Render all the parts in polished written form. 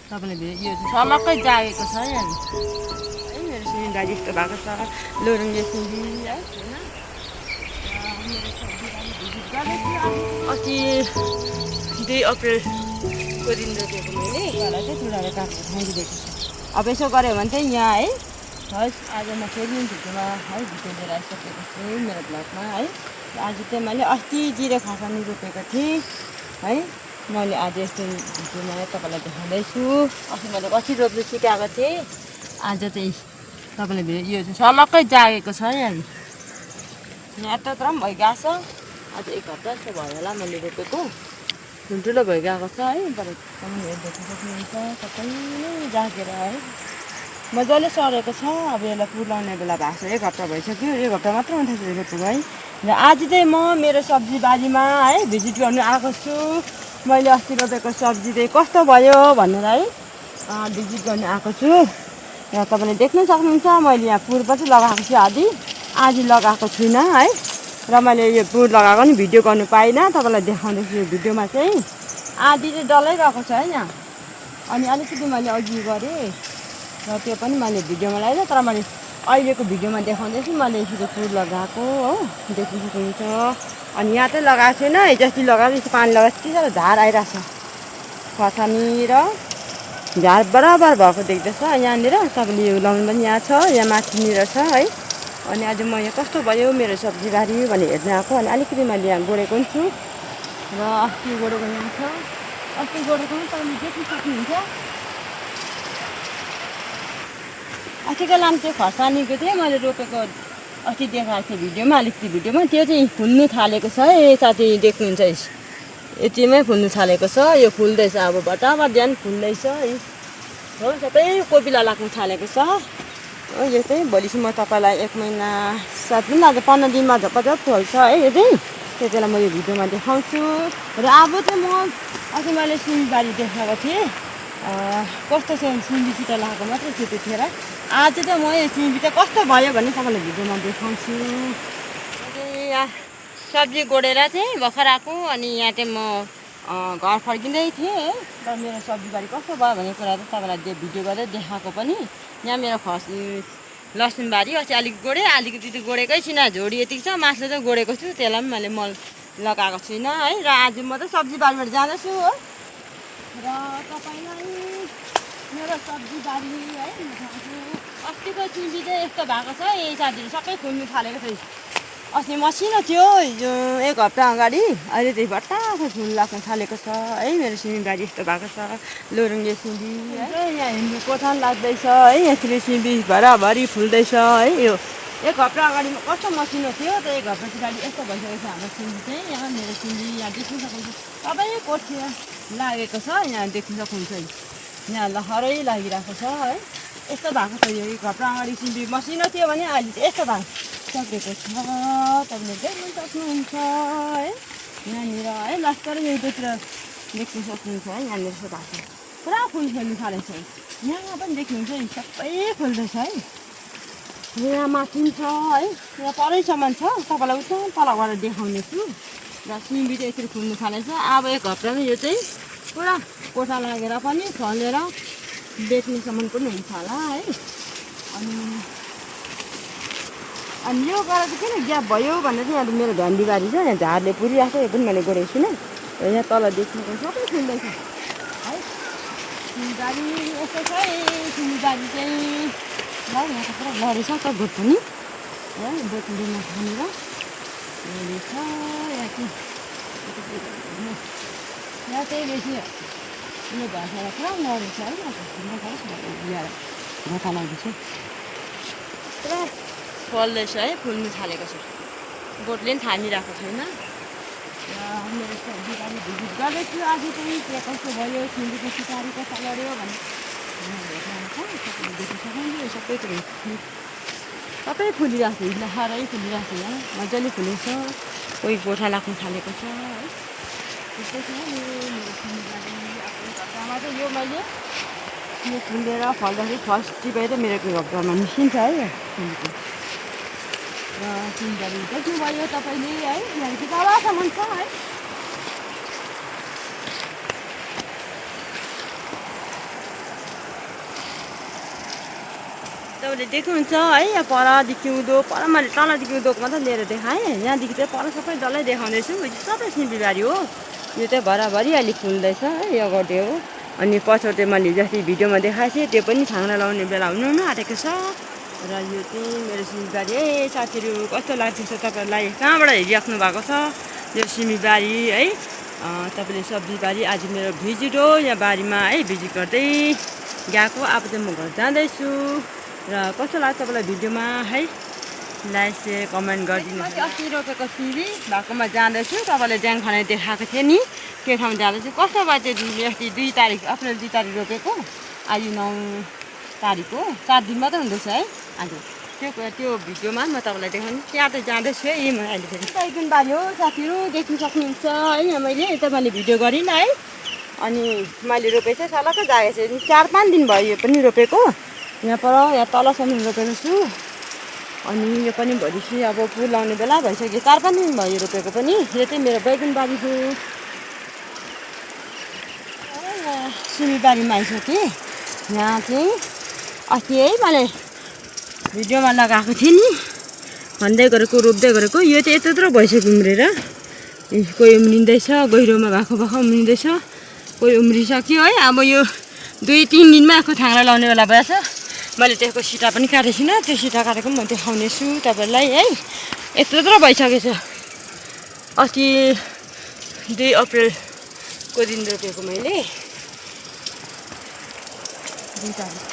तपाईँले यो समक्कै जागेको छ यहाँ है मेरो सिमीबारी यस्तो भएको छ लोरुङ्गे सिमी है अस्ति 2 अप्रिलको दिन रोपेको मैले यसलाई चाहिँ तुडाएर काटेर फ्याँकिदिएको छु अब यसो गऱ्यो भने चाहिँ यहाँ है आज म फेरि भिडियोमा है भिडियो लिएर आइसकेको छु मेरो ब्लगमा है आज चाहिँ मैले अस्ति जिरे खोर्सानी रोपेको थिएँ है मैले आज यस्तो भिडियोमा तपाईँलाई देखाउँदैछु अस्ति मैले कति रोप्नु सिकाएको थिएँ आज चाहिँ तपाईँले यो चाहिँ समक्कै जागेको छ यहाँ यत्रो पनि भइगएको छ आज 1 हप्ता जस्तो भयो होला मैले रोपेको ठुल्ठुलो भइगएको छ है तपाईँ देख्न सक्नुहुन्छ सबै नै जागेर है मजाले सरेको छ अब यसलाई फुल लाउने बेला भएको छ 1 हप्ता भइसक्यो 1 हप्ता मात्र हुन्छ रोपेको है र आज चाहिँ म मेरो सब्जी बारीमा है भिजिट गर्नु आएको छु मैले अस्ति रोपेको सब्जी चाहिँ कस्तो भयो भनेर है भिजिट गर्नु आएको छु र तपाईँले देख्न सक्नुहुन्छ मैले यहाँ फुल पनि लगाएको छु आधी लगाएको छुइनँ है र मैले यो फुल लगाएको नि भिडियो गर्नु पाइनँ तपाईँलाई देखाउँदैछु यो भिडियोमा चाहिँ आधी चाहिँ डल्लाइरहेको छ है यहाँ अनि अलिकति मैले अघि गरेँ र त्यो पनि मैले भिडियोमा लगाएँ तर मैले अहिलेको भिडियोमा देखाउँदैछु मैले यसरी फुल लगाएको हो देख्न सक्नुहुन्छ अनि यहाँ चाहिँ लगाएको छैन हिजोअस्ति लगाएको यस्तो पानी लगाएको यति साह्रो झार आइरहेको छ खोर्सानी र झार बराबर भएको देख्दैछ यहाँनिर तपाईँले यो लाउनु पनि यहाँ छ यहाँ माथिनिर छ है अनि आज म यहाँ कस्तो भयो मेरो सब्जी बारी भनेर हेर्न आएको अनि अलिकति मैले यहाँ गोडेको पनि छु र अस्ति गोडेको यहाँ छ अस्ति गोडेको पनि तपाईँले देख्न सक्नुहुन्छ अस्तिको लाम चाहिँ खोर्सानीको थिएँ मैले रोपेको अस्ति देखाएको थिएँ भिडियोमा अलिकति भिडियोमा त्यो चाहिँ फुल्नु थालेको छ है साथी देख्नुहुन्छ यतिमै फुल्नु थालेको छ यो फुल्दैछ अब बटाबट बिहान फुल्दैछ है हो सबै कोपिला लाग्नु थालेको छ हो यो चाहिँ भोलि म तपाईँलाई 1 महिना 7 दिन आज 15 दिनमा झपझप फल्छ है यो चाहिँ त्यति बेला म यो भिडियोमा देखाउँछु र अब चाहिँ म अस्ति मैले सिमीबारी देखाएको थिएँ कस्तो छ सिमीसित लगाएको मात्रै थियो त्यतिखेर आज चाहिँ म यो सिमी चाहिँ कस्तो भयो भने तपाईँलाई भिडियोमा देखाउँछु यहाँ सब्जी गोडेर चाहिँ भर्खर आएको अनि यहाँ चाहिँ म घर फर्किँदै थिएँ र मेरो सब्जीबारी कस्तो भयो भन्ने कुरा चाहिँ तपाईँलाई भिडियो गर्दै देखाएको पनि यहाँ मेरो लसुनबारी अस्ति अलिक गोडेँ अलिकति गोडेकै छुइनँ झोडी यतिको छ मासु चाहिँ गोडेको छु त्यसलाई पनि मैले मल लगाएको छुइनँ है र आज म चाहिँ सब्जीबारीबाट जाँदैछु हो र तपाईँलाई मेरो सब्जीबारी है अस्तिको सिमी चाहिँ यस्तो भएको छ यही साथीहरू सबै फुल्नु थालेको छ अस्ति मसिनो थियो 1 हप्ता अगाडि अहिले चाहिँ भट्टाको फुल लाग्न थालेको छ है मेरो सिमीबारी यस्तो भएको छ लोरुङ्गे सिमी है यहाँ हिँड्नु कोठान लाग्दैछ है यसरी सिमी भराभरि फुल्दैछ है यो 1 हप्ता अगाडि कस्तो मसिनो थियो त 1 हप्ता पछाडि यस्तो भइसकेको छ हाम्रो सिमी चाहिँ यहाँ मेरो सिमी यहाँ देख्न सक्नुहुन्छ सबै कोठिया लागेको छ यहाँ देख्न सक्नुहुन्छ यहाँ लहरै लागिरहेको छ है यस्तो भएको छ यो 1 हप्ता अगाडि सिमी मसिनो थियो भने अहिले चाहिँ यस्तो भएको सकेको छ तपाईँले देख्न सक्नुहुन्छ है यहाँनिर है लास्टर एउटातिर देख्न सक्नुहुन्छ है यहाँनिर यस्तो भएको छ पुरा फुल खेल्नु थालेको छ यहाँ पनि देख्नुहुन्छ नि सबै फुल्दैछ है यहाँ माथि छ है यहाँ परैसम्म छ तपाईँलाई उता तल गएर देखाउने छु र सिमी चाहिँ यसरी फुल्नु थालेछ अब 1 हप्तामा यो चाहिँ पुरा कोठा लागेर पनि फलेर बेच्नेसम्म पनि हुन्छ होला है अनि यो गरेर चाहिँ किन ग्याप भयो भनेर चाहिँ यहाँ मेरो भेन्डीबारी छ यहाँ झारले पुरिरहेको छ यो पनि मैले गरेको छुइनँ र यहाँ तल देख्नुको सबै फुल्दैछ है सिमीबारी यस्तो छ सिमीबारी चाहिँ ल यहाँ त पुरा लडी छ त बोट पनि है बोटमा खानेर लडी छ यहाँ चाहिँ बेसी यो भाषालाई पुरा लडी छ है ल्याएर घोटा लाग्दैछ पुरा फल्दैछ है फुल्नु थालेको छ बोटले पनि थामिरहेको छैन र मेरो सब्जीबारी भिजिट गर्दैछु आज चाहिँ के कस्तो भयो सिमीको सिकारी कस्तो लड्यो भने सबै फुलिरहेको छ लहरै फुलिरहेको छ यहाँ मजाले फुलेको छ कोही गोठा लाग्नु थालेको छ है त्यस्तै छ मेरो सिमीबारी आफ्नो घरमा चाहिँ यो मैले यो फुलेर फल्दाखेरि फर्स्ट टिपाइ त मेरो घरमा निस्किन्छ है सिमीको र सिमीबारी देख्नुभयो तपाईँले है यहाँदेखि तलसम्म छ है तपाईँले देख्नुहुन्छ है यहाँ परदेखि उँधो पर मैले तलदेखि उँधोको मात्रै लिएर देखाएँ यहाँदेखि चाहिँ पर सबै डल्लै देखाउँदैछु सबै सिमीबारी हो यो चाहिँ भराभरि अलि फुल्दैछ है यो अगाडि हो अनि पछौटे मैले जति भिडियोमा देखाएको थिएँ त्यो पनि थाङ्ना लाउने बेला हुनु आँटेको छ र यो चाहिँ मेरो सिमीबारी है साथीहरू कस्तो लाग्दैछ तपाईँहरूलाई कहाँबाट हेरिराख्नु भएको छ यो सिमीबारी है तपाईँले सब्जीबारी आज मेरो भिजिट हो यहाँ बारीमा है भिजिट गर्दै गएको अब चाहिँ म घर जाँदैछु र कस्तो लाग्छ तपाईँलाई भिडियोमा है लाइक सेयर कमेन्ट गरिदिनु अस्ति रोपेको सिमी भएकोमा जाँदैछु तपाईँलाई ड्याङ खनाइ देखाएको थिएँ नि त्यो ठाउँ जाँदैछु कस्तो भयो त्यो अस्ति 2 तारिक अप्रिल 2 तारिक रोपेको आज 9 तारिक हो 4 दिन मात्रै हुँदैछ है आज त्यो भिडियोमा म तपाईँलाई देखाउनु त्यहाँ त जाँदैछु है म अहिले फेरि बैगुनबारी हो साथीहरू देख्नु सक्नुहुन्छ है यहाँ मैले यता मैले भिडियो गरिनँ है अनि मैले रोपेको चाहिँ सलक्क जागेको छु 4-5 दिन भयो यो पनि रोपेको यहाँ पर यहाँ तलसम्म रोपेको छु अनि यो पनि भोलिसि अब फुल लाउने बेला भइसक्यो 4-5 दिन भयो रोपेको पनि यो चाहिँ मेरो बैगुनबारी हो सिमीबारीमा आइसकेँ यहाँ चाहिँ अस्ति है मैले भिडियोमा लगाएको थिएँ नि खन्दै गरेको रोप्दै गरेको यो चाहिँ यत्रो भइसक्यो उम्रेर कोही उम्रिँदैछ गहिरोमा भएको उम्रिँदैछ कोही उम्रिसक्यो है अब यो 2-3 दिनमा यसको थाङ्ना लाउने बेला भएछ मैले त्यसको सिटा पनि काटेको छुइनँ त्यो सिटा काटेको म देखाउने छु तपाईँलाई है यत्रो भइसकेछ अस्ति 2 अप्रिलको दिन रोपेको मैले 2 तारिक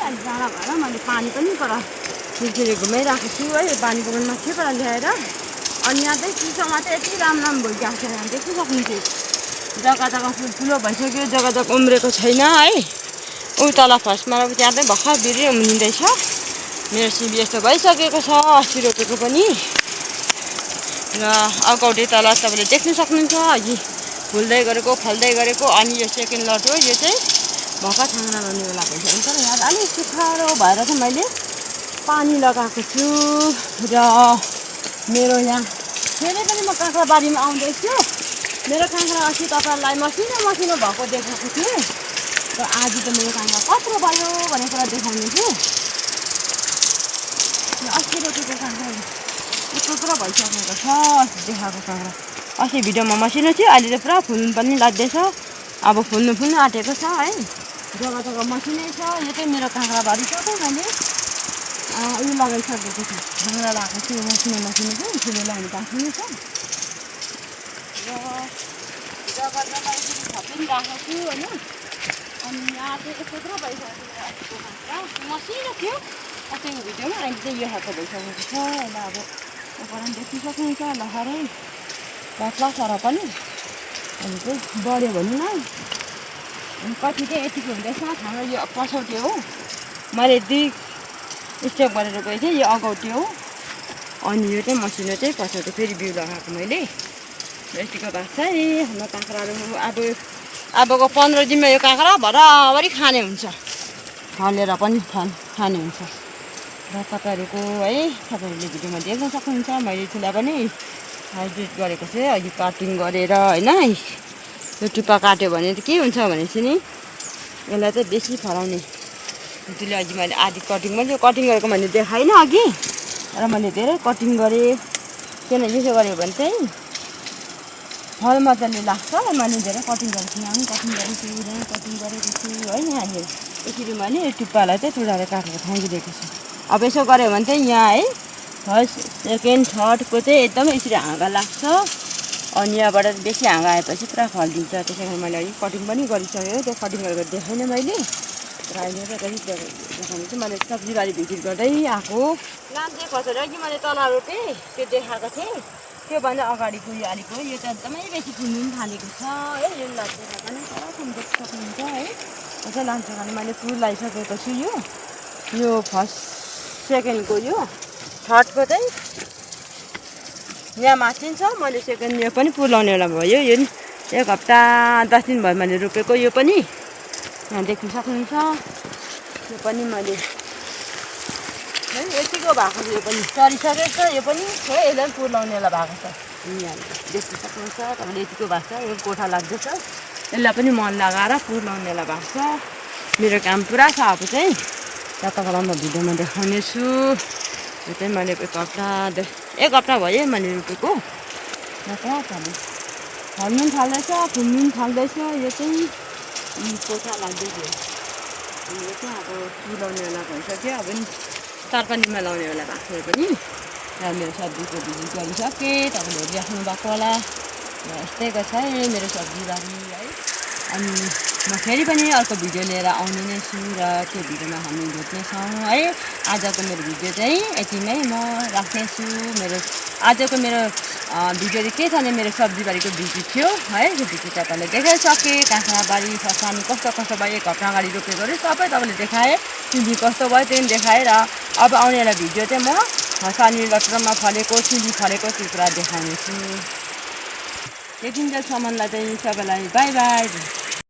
है जाडा भएर मैले पानी पनि पर फिरफिरे घुमाइरहेको छु है पानीको पनि माथिबाट ल्याएर अनि यहाँ चाहिँ चिसोमा चाहिँ यति राम्रो भइरहेको छ यहाँ देख्नु सक्नुहुन्छ जग्गा ठुलो भइसक्यो जग्गा उम्रेको छैन है ऊ तल फर्स्टमा त्यहाँ चाहिँ भर्खर बिर्यै उम्रिँदैछ मेरो सिमी यस्तो भइसकेको छ अस्ति रोपेको पनि र अगाडि तल तपाईँले देख्न सक्नुहुन्छ अघि फुल्दै गरेको फल्दै गरेको अनि यो सेकेन्ड लट हो यो चाहिँ भर्खर थाङ्ना लाउने बेला भइसक्यो तर यहाँ अलिक सुखारो भएर चाहिँ मैले पानी लगाएको छु र मेरो यहाँ फेरि पनि म काँक्रा बारीमा आउँदैछु मेरो काँक्रा अस्ति तपाईँहरूलाई मसिनो भएको देखाएको थिएँ र आज त मेरो काँक्रा कत्रो भयो भन्ने कुरा देखाउने छु अस्ति रोपेको काँक्रा यत्रो भइसकेको छ अस्ति देखाएको काँक्रा अस्ति भिडियोमा मसिनो थियो अहिले चाहिँ पुरा फुल्नु पनि लाग्दैछ अब फुल्नु आँटेको छ है जग्गा मसिनै छ यो चाहिँ मेरो काँक्रा बारी सबै मैले उयो लगाइसकेको छु थाङ्ना लगाएको छु मसिनो चाहिँ ठुलो लगाउनु बाँकी छ र जग्गा यसरी थपिराखेको छु होइन अनि यहाँ चाहिँ यत्रो भइसकेको काँक्रा मसिनो थियो अस्तिको भिडियोमा अहिले चाहिँ यो खालको भइसकेको छ होइन अब उपकरण देख्नु सक्नुहुन्छ लहरै पत्ला सर पनि अनि चाहिँ बढ्यो भने न अनि कति चाहिँ यतिको हुँदैछ हाम्रो यो पछौटे हो मैले 2 स्टेप गरेर गएको थिएँ यो अगौटे हो अनि यो चाहिँ मसिनो चाहिँ पछौटे फेरि बिउ लगाएको मैले यतिको भएको छ है हाम्रो काँक्राहरू अबको 15 दिनमा यो काँक्रा भराभरि खाने हुन्छ फलेर पनि खाने हुन्छ र तपाईँहरूको है तपाईँहरूले भिडियोमा देख्न सक्नुहुन्छ मैले त्यसलाई पनि हाइब्रिड गरेको छु अघि कटिङ गरेर होइन यो टुप्पा काट्यो भने त के हुन्छ भनेपछि नि यसलाई चाहिँ बेसी फलाउने त्यसले अघि मैले आधी कटिङ पनि कटिङ गरेको मैले देखाइनँ अघि र मैले धेरै कटिङ गरेँ किन यसो गऱ्यो भने चाहिँ फल मजाले लाग्छ मैले धेरै कटिङ गरेको छु यहाँ पनि कटिङ गरेको छु है यहाँनिर यसरी मैले यो टुप्पालाई चाहिँ तुडाएर काटेर फ्याँकिदिएको छु अब यसो गऱ्यो भने चाहिँ यहाँ है फर्स्ट सेकेन्ड थर्डको चाहिँ एकदमै यसरी हाँगा लाग्छ अनि यहाँबाट बेसी हाँगा आएपछि पुरा फलिदिन्छ त्यसै कारण मैले अलिक कटिङ पनि गरिसकेँ त्यो कटिङ गरेर देखाइनँ मैले र अहिले चाहिँ देखाउनु चाहिँ मैले सब्जीबारी भिजिट गर्दै आएको लाम्चे फसेर कि मैले तल रोपेँ त्यो देखाएको थिएँ त्योभन्दा अगाडिको यो अलिक हो यो चाहिँ एकदमै बेसी फुल्नु पनि थालेको छ है यो लाम्चे खाने पुरा देख्न सक्नुहुन्छ है यो चाहिँ लाम्चे खाने मैले फुल लगाइसकेको छु यो फर्स्ट सेकेन्डको यो थर्डको चाहिँ यहाँ माथि छ मैले सेकेन्ड यो पनि फुल लाउने बेला भयो यो 1 हप्ता 10 दिन भयो मैले रोपेको यो पनि यहाँ देख्न सक्नुहुन्छ यो पनि मैले है यतिको भएको छ यो पनि सरिसकेको छ यो पनि है यसलाई पनि फुल लाउने बेला भएको छ यहाँ देख्न सक्नुहुन्छ तपाईँले यतिको भएको छ यो कोठा लाग्दैछ यसलाई पनि मन लगाएर फुल लाउने बेला भएको छ मेरो काम पुरा छ अब चाहिँ तपाईँलाई म भिडियोमा देखाउने छु। यो चाहिँ मैले एक हप्ता भयो मैले रोपेको। पुरा फल्नु थाल्दैछ, फुल्नु थाल्दैछ। यो चाहिँ पोचा लाग्दैछ। यो चाहिँ अब लाउने बेला भइसक्यो। अब नि तरकारीमा लाउने बेला भएको थियो पनि। र मेरो सब्जीको भिजिट गरिसकेँ। तपाईँले हेरिराख्नु भएको होला। र यस्तैको छ मेरो सब्जीबारी है। अनि म फेरि पनि अर्को भिडियो लिएर आउने नै छु र त्यो भिडियोमा हामी भेट्नेछौँ है। आजको मेरो भिडियो चाहिँ यतिमै म राख्नेछु। आजको मेरो भिडियो चाहिँ के छ भने मेरो सब्जीबारीको भिजिट थियो है। त्यो भिजिट तपाईँले देखाइसकेँ। काँक्राबारी खोर्सानी कस्तो भयो, एक हप्ता अगाडि रोपेकोहरू सबै तपाईँले देखाएँ। सिमी कस्तो भयो त्यो पनि देखाएँ। र अब आउनेवाला भिडियो चाहिँ म खोर्सानी लटरमा फलेको, सिमी फलेको त्यो कुरा देखाउनेछु। त्यतिन्जेलसम्मलाई चाहिँ सबैलाई बाई बाई।